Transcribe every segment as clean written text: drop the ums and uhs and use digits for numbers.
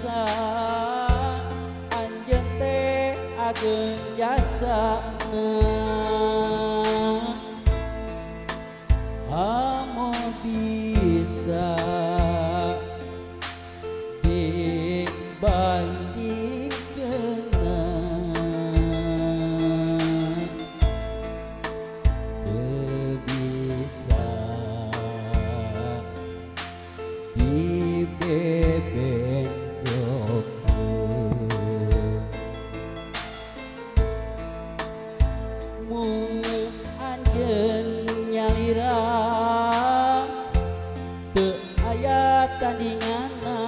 jasa, anjeun teh ageng jasana. Amo bisa dibandingkeun, teu bisa dibebenjokeun. Mung anjeun nyalira, teu aya tandinganana.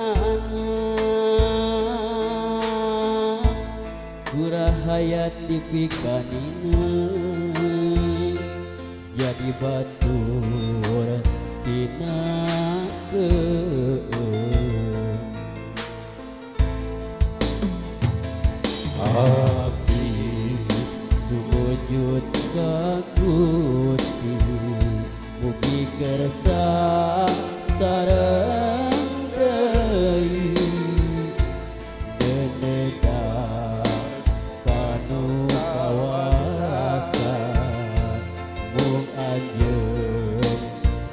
Kurahayat dipikanineun, jadi batur tina keueung. Abdi sumujud ka Gusti, mugi kersa sareng deui. Ngeneda kanu kawasa, mung anjeun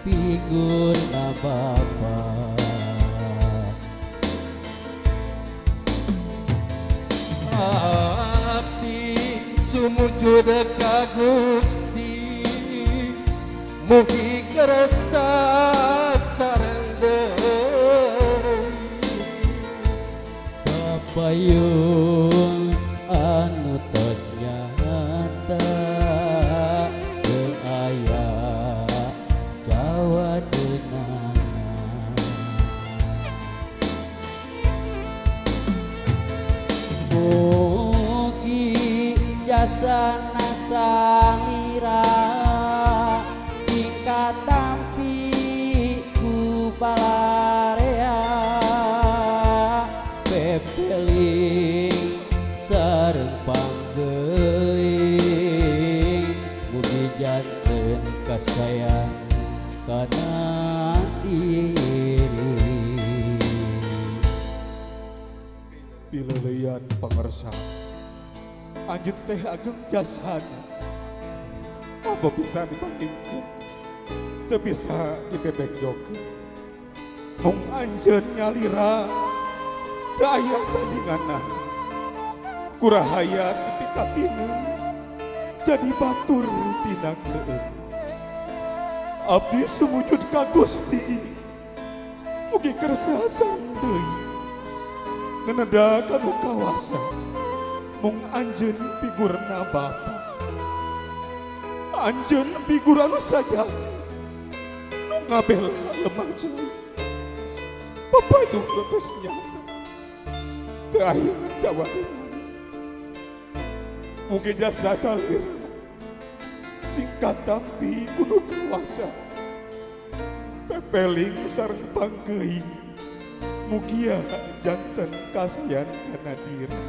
pigurna Bapa. Abdi sumujud ka Gusti, mugi kersa sareng deui. Papayung anu tos nyata, teu aya cawadeunana. Mugi jasana salira, cing katampi ku balarea. Pepeling sareng panggeuing, mugi janten kasayang kana diri. Pileleyan pangersa, anjeun teh ageng jasana. Apa bisa dibandingkeun, teu bisa dibebenjokeun. Mung anjeun nyalira, teu aya tandinganna. Kurahaya dipikatineun, jadi batur tina keueung. Abdi sumujud ka Gusti, mugi kersa sareng deui. Ngeneda kanu kawasa, mung anjeun pigurna Bapa. Anjeun figur anu sajati, nu ngabela lemah cai. Papayung nu tos nyata, teu aya jawaban. Mugi jasa salira sing katampi ku nu kawasa. Pepeling sareng panggeuing, mugia janten kasayan kana diri.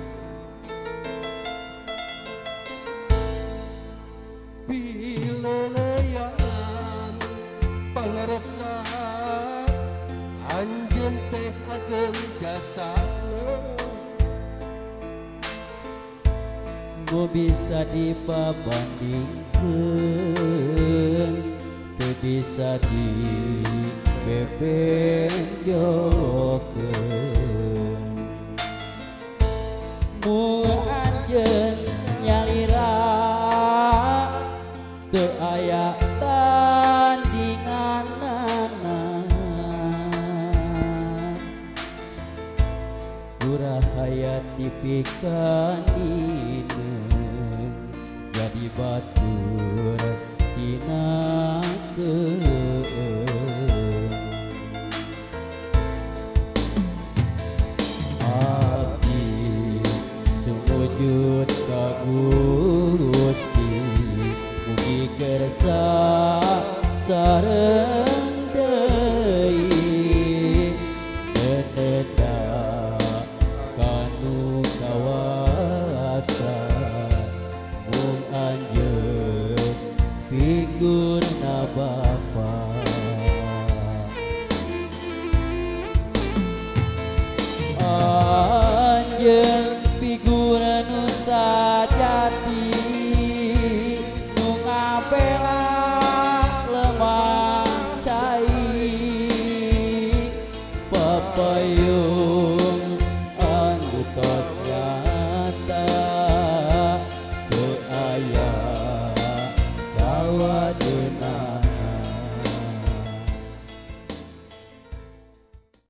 Pileleyan pangersa, anjeun teh ageng jasana. Mu bisa dibabandingkeun, teu bisa dibebenjokeun. Mung anjeun nyalira, teu aya tandinganana. Kurahayat dipikanineun, jadi batur tina keueung. Abdi sumujud ka Gusti, mugi kersa sareng deui. Ngeneda kanu kawasa, mung anjeun pigurna Bapa. jasa.